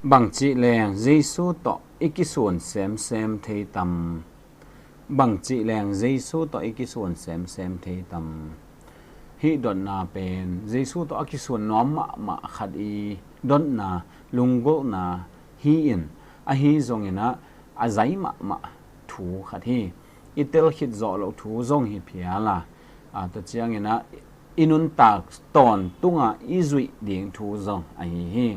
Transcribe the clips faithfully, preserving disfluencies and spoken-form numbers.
Bangcih leng Jesu tawh i kisuan semsem thei tam? Bangcih leng Jesu tawh i kisuan semsem thei tam? Hih dotna pen Jesu tawh a kisuan nuam mahmah khat i dotna, lunggulhna hi-in, ahi zonginah a zai mahmah thu khat hi. I telkhit zawh loh thu zong hi phial a, a, tua cianginah i nuntak tawntunga i zuih ding thu zong ahi hi.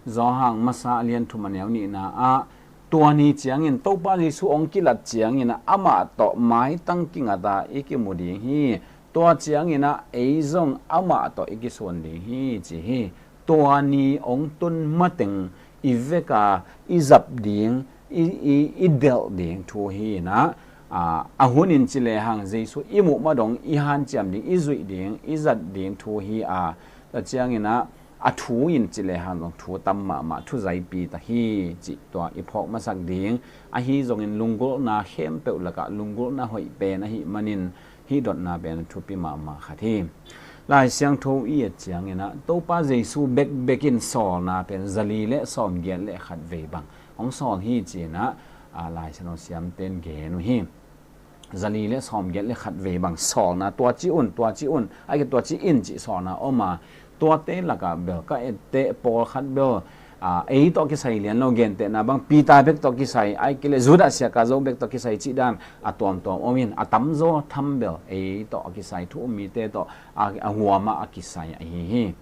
Johan masa a lian thum a neu nihna ah, tua ni ciangin Topa Jesu hong kilat cianginah amah tawh maitang kingata i kimu ding hi. Tua cianginah ei zong amah tawh i kisuan ding hi, ci hi. Tua ni hong tun mateng i veka i zap ding, i, i, i delh ding thu hi inah, a, a hunin ci lehang Jesu i muh madong i hanciam ding, i zuih ding, i zat ding thu hi a, tua cianginah a thu in ci lehang zong thu tam mahmah, thu zaipi ta hi, cih tua i phawk masak ding. Ahi zongin lunggulhna khempeuh lakah lunggulhna hoih pen ahih manin, hih dotna pen thupi mahmah khat hi. Lai Siangtho i et cianginah Topa Jesu bekbek in sawlna pen zali le sawmgiat le khat vei bang hong sawl hi, ci-inah, a, Lai Siangtho siamten gen uh hi. Zali le sawmgiat le khat vei bang sawlna, tua ci un, tua ci un, a, tua ci in cih sawlna om a, tuate lakah bel ka etteh pawlkhat bel, a, ei tawh kisai lian lo, gentehna bang Peter bek tawh kisai, ahih kei leh Judas Iskariot bek tawh kisai cih dan a tuamtuam om in, a tamzaw tham bel ei tawh a kisai, thu um mite tawh a, a huamah a kisai ahi hi.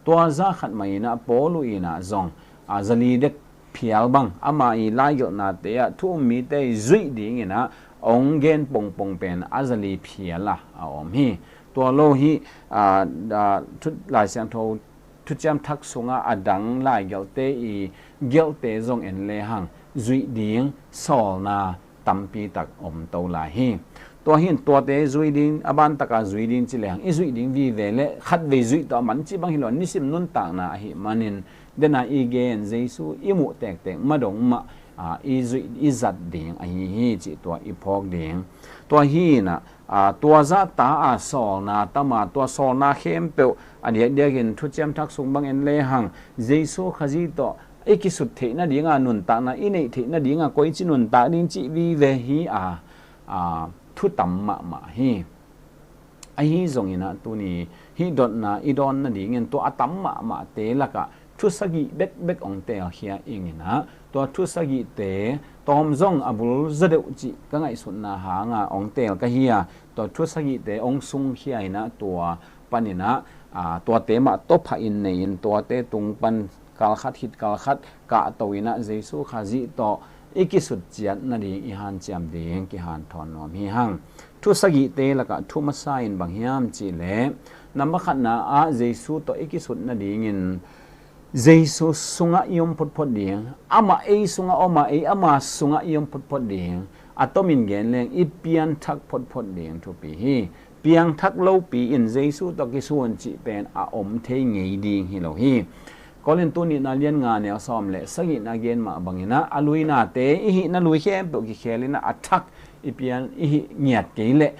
Tua zah khat mah inah Paul uh inah zong, a, zali dek phial bang ama i laigelhnate ah thu um mite i zuih dinginah hong gen pongpong pen a zali phial a a om hi. Tua lo hi, a, a, thu, Lai Siangtho Thuciam Thak sungah a dang laigelhte i gelhte zong en lehang zuih ding sawlna tampi tak om to lai hi. Tua hi in tuate zui ding, a bantaka zui ding ci lehang i zuih ding vive le khatvei zuih tawh a man cih bang hi lo, nisim nuntakna ahih manin, dena i gen Jesu i muh tektek madong mah, a, i zuih, i zat ding ahi hi, cih tua i phawk ding. Tua hi inah, a, tua zah ta a sawlna tam a, tua sawlna khempeuh a diakdiakin Thuciam Thak sung bang en lehang Jesu Khazih tawh i kisut theih nadinga nuntakna i neih theih nadinga koici nuntak ding cih vive hi a, a, thu tam mahmah hi. Ahi zonginah tuni hih dotna i dawn nadingin tua a tam mahmahte lakah thu sagih bekbek hong teelkhia inginah, tua thu sagihte tawm zong a bul zaw deuh cih ka ngaihsutna hanga hong teel ka hi a, tua thu sagihte hong sungkhia inah tua paninah, a, tuate mah tawh phahin nei-in tuate tung pan kalkhat khit kalkhat kahto inah Jesu Khazih tawh i kisut ciat nading i hanciam ding kihanthawn nuam hi hang. Thu sagihte lakah thu masa in bang hiam cih leh, namba khatna ah Jesu tawh i kisut nadingin Jesu sungah i om photphot ding, amah ei sungah om a, ei ama sungah i om photphot ding, a tomin gen leng i pianthak photphot ding thupi hi. Piangthak lopi in Jesu tawh kisuan cih pen a om thei ngei ding hi lo hi. Korintu nihna lian nga neu sawm le sagihna gen mah banginah a luinate i hihna lui khempeuh kikhel inah a thak i pian i hih ngiat kei leh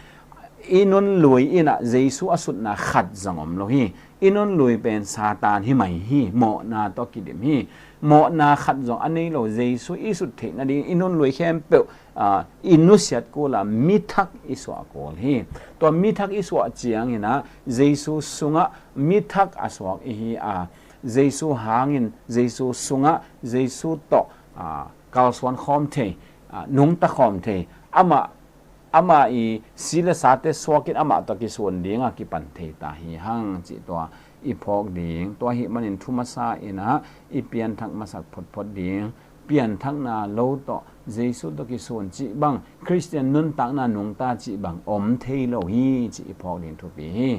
i nunlui inah Jesu a sutna khat zong om lo hi. I nunlui pen Satan hi mai hi, mawhna tawh kidim hi. Mawhna khat zong a nei lo, Jesu i sut theih nading i nunlui khempeuh, a, i nusiat kul a mithak i suah kul hi. Tua mithak i suah cianginah Jesu sungah mithak a suak i hi a, Jesu hangin, Jesu sungah, Jesu tawh, a, kalsuan khawm thei, a, nungta khawm thei, amah, amah i si le sate suakin amah tawh kisuan dinga kipan thei ta hi hang cih tua i phawk ding. Tua ahih manin thu masa inah i pianthak masak photphot ding. Pianthakna lo tawh Jesu tawh kisuan cih bang Khristian nuntakna nungta cih bang om thei lo hi, cih i phawk ding thupi hi.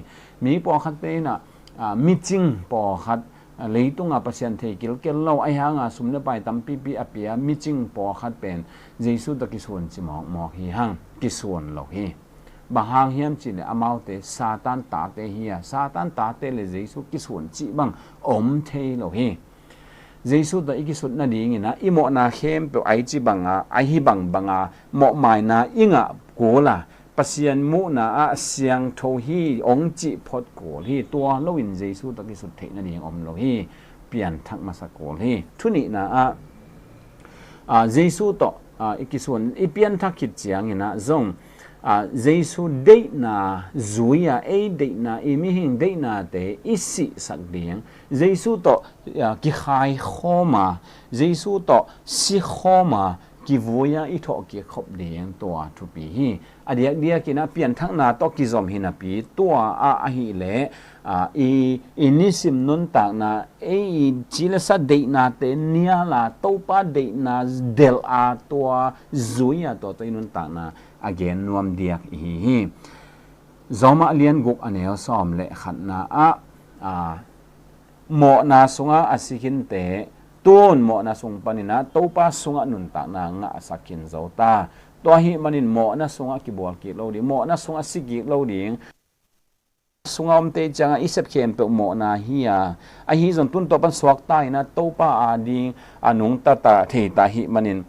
Mi pawlkhatte inah, a, micing pawlkhat, a, leitunga Pasian thei kilkel lo, ahi hanga sum le pai tampipi a pia micing pawlkhat pen Jesu tawh kisuan ci mawkmawk hi hang, kisuan lo hi. Bang hang hiam cih leh amaute Satan tate hi a, Satan tate le Jesu kisuan cih bang om thei lo hi. Jesu tawh i kisut nadinginah i mawhna khempeuh a i ci banga, a hi bangbanga mawhmaina i ngah kul a, Pasian muhna ah siangtho hi hong cih phot kul hi. Tua loin Jesu tawh kisut theih nading om lo hi. pianthak masa kul hi. Thu nihna ah, ah, Jesu tawh, ah, i kisun, i pianthak khit ciangin ah zong, ah, Jesu deihna zui-a, ei deihna, i mihing deihnate i sihsak ding, Jesu tawh, ah, kikhaikhawm a, Jesu tawh sikhawm a, kivui-a i thawhkik khop ding tua thupi hi. A diakdiakin ah pianthakna tawh kizom hi napi, tua ah ahih leh, ah, i, i nisim nuntakna, ei i ci le sa deihnate nial a, Topa deihna delh a, tua zui-a tua tawh i nuntakna a gen nuam diak i hi hi. Roma lian guk a neu sawm le khatna ah, ah, mawhna sungah a si khinte, tun mawhna sung panin ah Topa sungah nuntakna ngahsak khin zo ta. Tua ahih manin mawhna sungah kibual kik lo ding, mawhna sungah si kik lo ding. Sungah omte ciangah i sep khempeuh mawhna hi a, ahi zong tun tua pan suakta in ah Topa ading a nungta ta thei ta ahih manin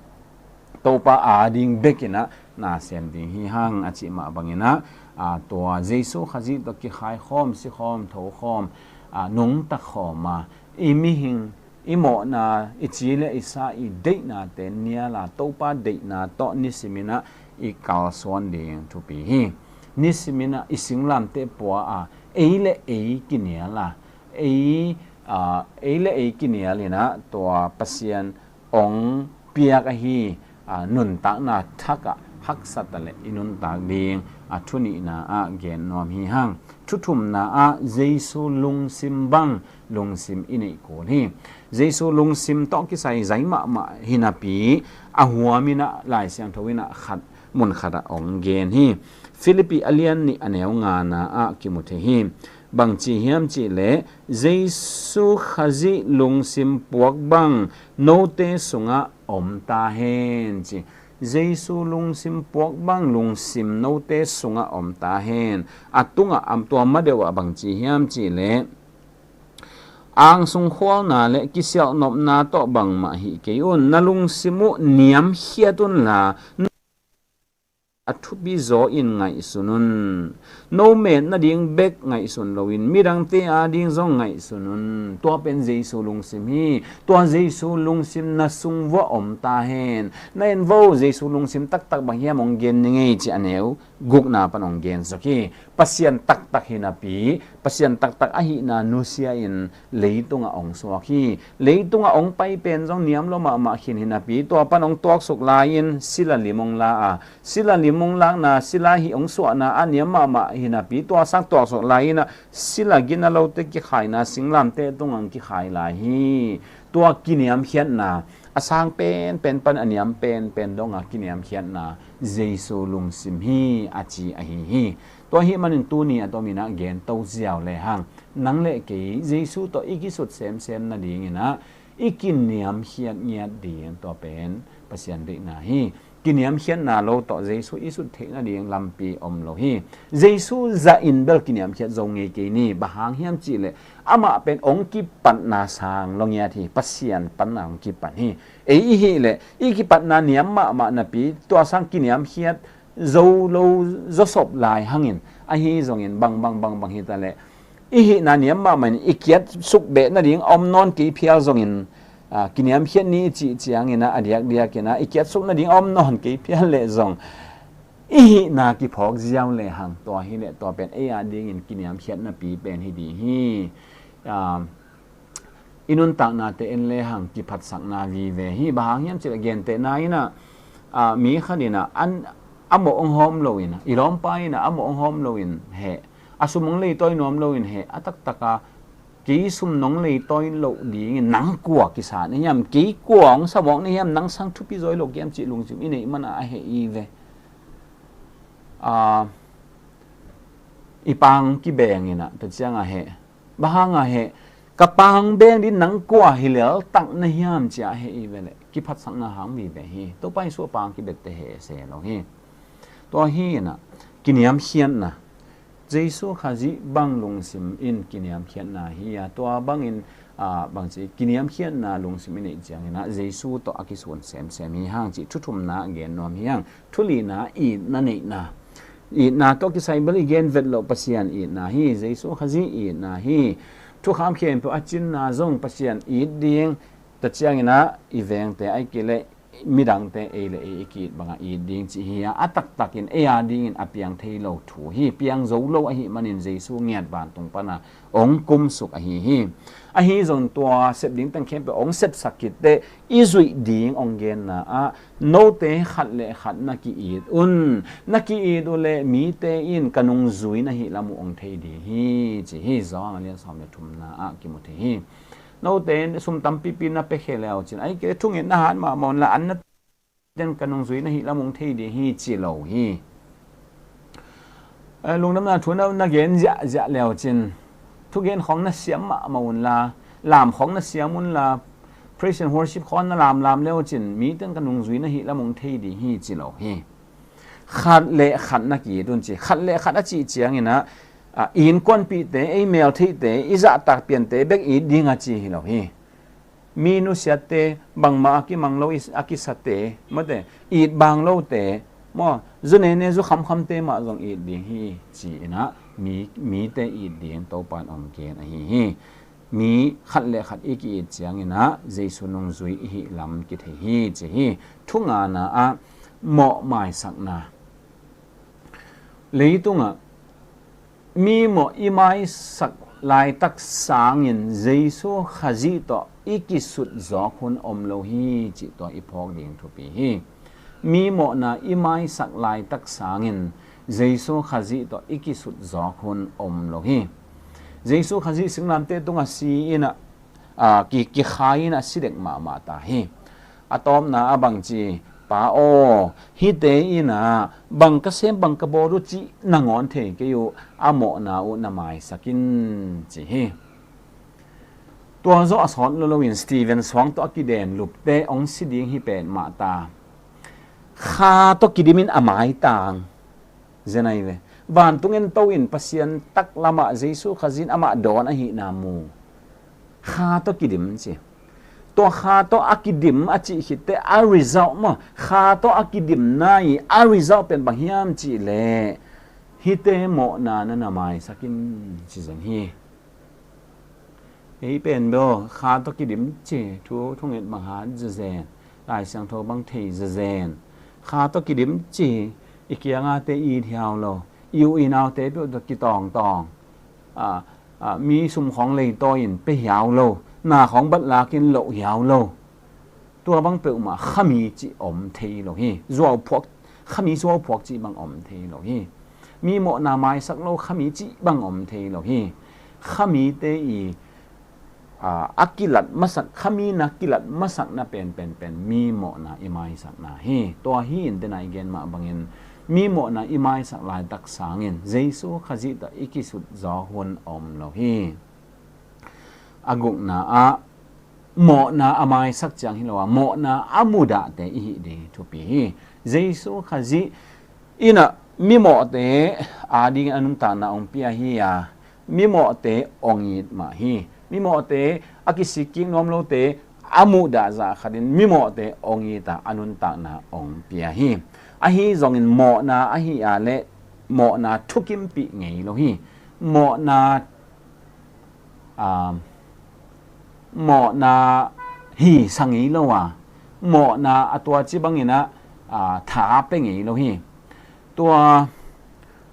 Topa ading bekin ah na sem ding hi hang a cih mah bangin ah, ah, tua Jesu Khazih tawh kikhaikhawm, sikhawm, thokhawm, ah, nungta khawm a, i mihing, i mawhna, i ci le i sa, i deihnate nial a, Topa deihna tawh nisimin ah i kalsuan ding thupi hi. Nisimin ah i singlamteh pua a, ei le ei kinial a, ei, ah, ei le ei kinial in ah tua Pasian ong piak ahi, ah, nuntakna thak ah haksat a le i nuntak ding, ah, thu nihna ah gen nuam hi hang. Thu thumna ah Jesu lungsim bang lungsim i neih kul hi. Jesu lungsim tawh kisai zai mahmah hi napi, a huamin ah Lai Siangtho in ah khat, mun khat ah ong gen hi. Philippi a lian nih a neu ngana ah kimu thei hi. Bangci hiam cih leh, Jesu Khazih lungsim puak bang note sungah om ta hen ci. Jesu lungsim puak bang lungsim note sungah om ta hen. A tungah, am, tua ma deuh ah bangci hiam cih leh, angsung khualna le kisialhnopna tawh bangmah hih kei un, na lungsim uh niamkhiat unla, a thupi zaw in ngaihsun un. No met nading bek ngaihsun loin midangte ading zong ngaihsun un. Tua pen Jesu lungsim hi. Tua Jesu lungsim na sung vuah om ta hen. Na en vo, Jesu lungsim taktak bang hiam ong gen ni ngei ci a neu gukna pan ong gen suk hi. Pasian taktak hi napi, Pasian taktak ahihna nusia in leitungah ong suak hi. Leitungah ong pai pen zong niam lo mahmah khin hi napi, tua pan ong tuaksuk lai-in sila lim ong la a, sila lim ong lakna, sila hih ong suahna a niam mahmah hi napi, tua sang tuaksuk lai-in ah sila gina lote kikhaina singlamteh tungah ong kikhai lai hi. Tua kiniamkhiatna, a sang penpen pan a niam penpen dongah kiniamkhiatna Jesu lungsim hi a ci ahi hi. Tua ahih manin tuni a tomin ah gen to ziau lehang, nang le kei Jesu tawh i kisut semsem nadingin ah i kiniamkhiat ngiat ding, tua pen Pasian deihna hi. Kiniamkhiatna lo tawh Jesu i sut theih nading lampi om lo hi. Jesu zahin bel kiniamkhiat zo ngei kei ni. Bang hang hiam cih leh, amah pen ong kipatna sang lo ngiat hi. Pasian panna ong kipan hi. Ei i hih leh i kipatna niam mahmah napi, tua sang kiniamkhiat zo lo zawsop lai hangin, ahi zongin bang bang bang bang hi ta leh, i hihna niam mahmah in i kiatsuk beh nading a om nawn kei phial zongin, ah, kiniamkhiat ni i cih ciangin ah, a diakdiakin ah i kiatsuk nading a om nawn kei phial leh zong, i hihna kiphawk ziau lehang, tua hi leh tua pen ei adingin kiniamkhiatna pi pen hi ding hi. Ah, i nuntaknate en lehang kiphatsakna vive hi. Bang hang hiam cih leh, gentehna in ah, ah, mi khat in ah, an, a mawh ong hawm lo in ah, i lawmpa in ah a mawh ong hawm lo in heh, a sum ong leitawi nuam lo in heh, a taktak a, kei sum nong leitawi loh dingin nang kua kisa na hiam, kei kua ong sa mawk na hiam, nang sang thupi zaw hi lo kiam cih lungsim i neih man ah a heh i ve. Ah, i pang kibeng in ah, tua ciang a heh, bang hang a heh, ka pang beng ding nang kua hi lel tak na hiam ci a heh i ve leh, kiphatsakna hang vive hi. Topa Jesu a pang kibette heh se lo hi. Tua hi in ah, kiniamkhiatna, Jesu Khazih bang lungsim in kiniamkhiatna hi a, tua bangin, ah, bangci kiniamkhiatna lungsim i neih ciangin ah Jesu tawh a kisun semsem hi hang cih thu thumna gen nuam hi hang. Thu lina, itna neihna. Itna tawh kisai bel i gen vet loh, Pasian itna hi, Jesu Khazih itna hi. thukham khempeuh a cinna zong Pasian it ding, tua ciangin ah i vengte ahih kei leh midangte ei le ei i ki-it bangah it ding cih hi a, a taktakin ei a dingin a piang thei lo thu hi. Piang zo lo ahih manin Jesu ngiat vantung pana hong kumsuk ahi hi. Ahi zong tua sep ding teng khempeuh hong sepsak khit teh i zuih ding hong genna ah, note khat le khat na ki-it un. Na ki-it uh leh mite in ka nungzui na hih lam uh hong thei ding hi, ci hi. Johan a lian sawm le thumna ah kimu thei hi. Note in sum tampipi na piakhia le uh cin, ahih kei leh thungetna hat mahmah unla, an na ten ka nungzui na hih lam hong thei ding hi, ci lo hi. Eh, lungdamna thu na, na gen ziahziah le uh cin, thugen khawng na siam mahmah unla, lam khawng na siam unla, praise and worship khawng na lamlam le uh cin, mite in ka nungzui na hih lam hong thei ding hi, ci lo hi. Khat le khat na ki-it un ci. Khat le khat a cih ciangin ah, ah, i innkuanpihte, ei meltheihte, i zahtak piante bek it ding a ci hi lo hi. Mi nusiatte, bangmah a kimang lo i, a kisate, mate, it bang lote, maw, zu nene zu khamkhamte mah zong it ding hi, ci-in ah, mi, mite it ding Topa in hong gen ahi hi. Mi khat le khat i ki-it ciangin ah Jesu nungzui i hih lam kithei hi, ci hi. Thungana ah mawh maisakna. Leitungah mi mawh i maisak laitak sangin Jesu Khazih tawh i kisut zawk hun om lo hi, cih tua i phawk ding thupi hi. Mi mawhna i maisak laitak sangin Jesu Khazih tawh i kisut zawk hun om lo hi. Jesu Khazih singlamteh tungah si in ah, aa, ki, kikhai in ah si dek mahmah ta hi. A tawpna ah bang ci, Pa aw, hihte in ah bang ka sem, bang ka bawl uh cih nangawn thei kei uh, a mawhna uh na maisak in, ci hi. Tua zawh a sawt lo loin Stephen suang tawh a kidenlupte hong si ding hi petmah ta. Kha tawh kidimin a maitang. Zen ahi ve. Vantung en to in Pasian taklamah Jesu Khazih in amah dawn ahihna mu. Kha tawh kidim ci. Tua kha tawh a kidim a cih khit teh a result maw, kha tawh a kidimna i a result pen bang hiam cih leh, hihte mawhna na na maisak in, ci zen hi. Ei pen bel kha tawh kidim ci, thu thunget bang hat zezen, Lai Siangtho bang thei zezen. Kha tawh kidim ci, i kiangahte it hiau lo, i u i naute peuh tawh kitawngtawng, a, a, mi sum khawng leitawi in pia hiau lo, na khawng bat lakin loh hiau lo. Tua bang peuhmah khami cih om thei lo hi. Zuauphuak, khami zuauphuak cih bang om thei lo hi. Mi mawhna maisak lo khami cih bang om thei lo hi. Khamite i, aa, a kilat masak, khami na kilat masakna pen, pen, pen mi mawhna i maisakna hi. Tua hi in tena i gen mah bangin mi mawhna i maisak laitak sangin Jesu Khazih tawh i kisut zawk hun om lo hi. A gukna ah, mawhna a maisak ciang hi lo a, mawhna a mudahte i hih ding thupi hi. Jesu Khazih in ah mimawhte a dingin a nuntakna hong pia hi a, mimawhte hong it mah hi. Mimawhte, a kisikkik nuam lote a mudah zah khatin mimawhte hong it a, a nuntakna hong pia hi. Ahi zongin mawhna ahi a leh mawhna thukimpih ngei lo hi. Mawhna, aa, mawhna hisa ngei lo a, mawhna a tua ci bangin ah, aa, tha pia ngei lo hi. Tua,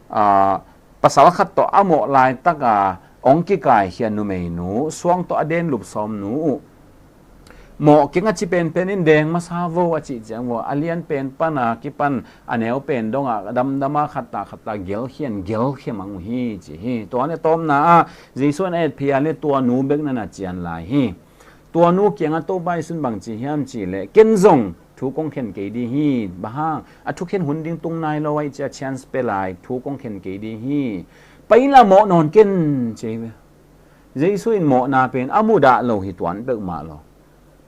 aa, pasal khat tawh a mawh laitaka hong kikaikhia numeinu, suang tawh a denlup sawmnu uh, mawh keng a ci penpen in deng masa vo a cih ciang vo, a lian pen pana kipan a neu pen dongah damdama khatta khatta gelkhian gelkhia mang uh hi, ci hi. Tua a tawpna ah Jesu in a etphial leh tua nu bek na na cian lai hi. Tua nu kiangah Topa Jesu in bang ci hiam cih leh, ken zong thu kong khen kei ding hi. Bang hang? A thukhen hun ding tung nai lo ahih ciang chance pia lai, thu kong khen kei ding hi. Pai inla mawh nawn ken, ci hi ve. Jesu in mawhna pen a mudah lo hi tuan peuhmah lo.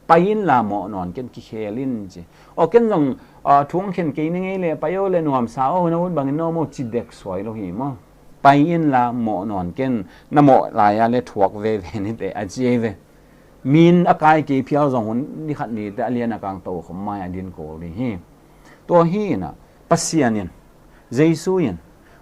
Pai inla mawh nawn ken, kikhel in ci. Aw ken zong, aa, thu kong khen kei ning ei leh pai o leh nuamsa o, na ut bangin na om o ci dek suai lo hi maw. Pai inla mawh nawn ken, na mawh lai-a leh thuak veve ni teh a ci ei ve. Min a kai kei phial zong hun ni khat ni teh a lian a kang to khawm mai a din kul ding hi. Tua hi in ah, Pasian in, Jesu in,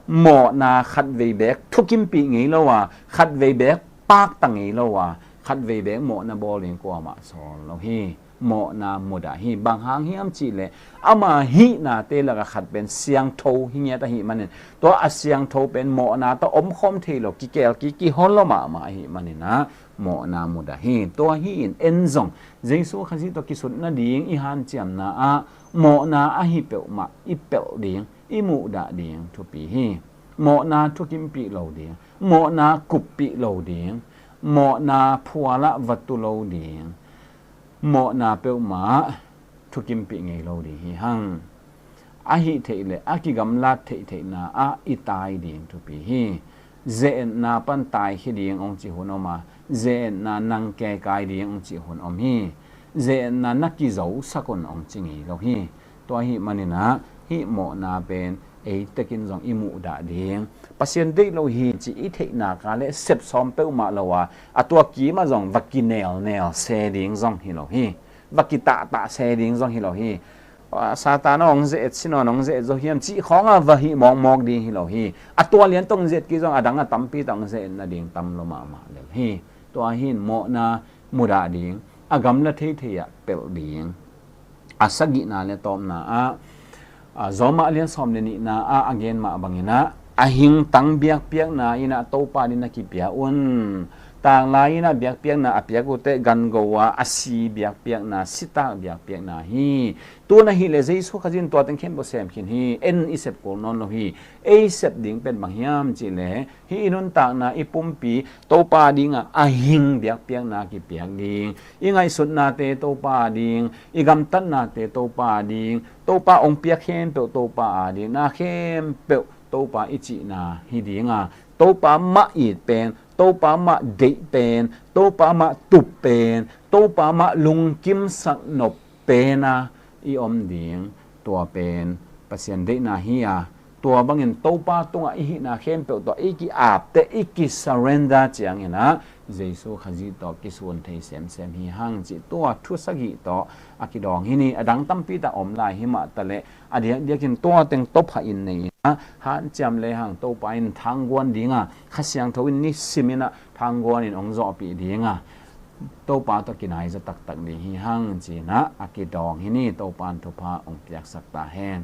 mawhna khatvei beek thukimpih ngei lo a, khatvei beek pakta ngei lo a, khatvei bek mawhna bawl ding kuamah sawl lo hi. Mawhna mudah hi. Bang hang hiam cihleh ama hihnate lakah khat pen siangtho hi ngiat ahih manin, tua a siangtho pen mawhna tawh omkhawm thei lo, kikel kik, kihon lo mahmah ahih manin ah mawhna mudah hi. Tua hi-in en zong Jesu Khazih tawh kisut nading i hanciamna ah mawhna ahi peuhmah i pelh ding, i muhdah ding thupi hi. Mawhna thukimpih lo ding, mawhna kuppih lo ding, mawhna phualah va tu lo ding, mawhna peuhmah thukimpih ngei lo ding hi hang. Ahi theih leh a kigamlat theihtheihna ah i tai ding thupi hi. Ze-etna pan taikhia ding hong cih hun om a, ze-etna nang kekai ding hong cih hun om hi. Ze-etna na kizosak un hong ci ngei lo hi. Tua ahih manin ah hih mawhna pen eitekin zong i muhdah ding, Pasian deih lo hi ci i theihna ka le sep sawm peuhmah lo a, a tua kimah zong va kinelnel se ding zong hi lo hi. Va kitahtah se ding zong hi lo hi. Satan hong ze-et, Sinon hong ze-et zo hiam cih khawngah va hih mawkmawk ding hi lo hi. A tua lian tawh hong ze-et kei zong a dang a tampi tawh hong ze-et nading tam lo mahmah lel hi. Tua hi-in mawhna mudah ding, a gamla theithei ah pelh ding. A sagihna le tawpna ah, a, Zawmah lian sawm le nihna ah a gen mah bangin ah, a hingtang biakpiakna in ah Topa adingin na kipia un. Tanglai in ah biakpiakna a piak uh teh gango a, a si biakpiakna, sitak biakpiakna hi. Tu-in ahih leh Jesu Khazih in tua teng khempeuh sem khin hi. En i sep kul nawn lo hi. Ei sep ding pen bang hiam cihleh, hih i nuntakna, i pumpi Topa adingah a hing biakpiakna kipiak ding, i ngaihsutnate Topa ading, i gamtatnate Topa ading, Topa hong piak khempeuh Topa ading, na khempeuh Topa i cihna hi ding a, Topa mah it pen, Topa mah deih pen, Topa mah tup pen, Topa mah lungkimsak nop pen a i om ding. Tua pen Pasian deihna hi a, tua bangin Topa tungah i hihna khempeuh tawh i ki-ap teh, i ki-surrender ciangin ah Jesu Khazih tawh kisun thei semsem hi hang cih tua thu sagih tawh a kidawng hi ni. A dang tampi tak om lai hi mah taleh, a diakdiakin tua teng tawpha in nei in ah hanciam lehang Topa in thangguan ding a, Kha Siangtho in nisim in ah thangguan in hong zawhpih ding a, Topa tawh kinaiza taktak ding hi hang ci-in ah a kidawng hi ni. Topa in thupha hong piaksak ta hen.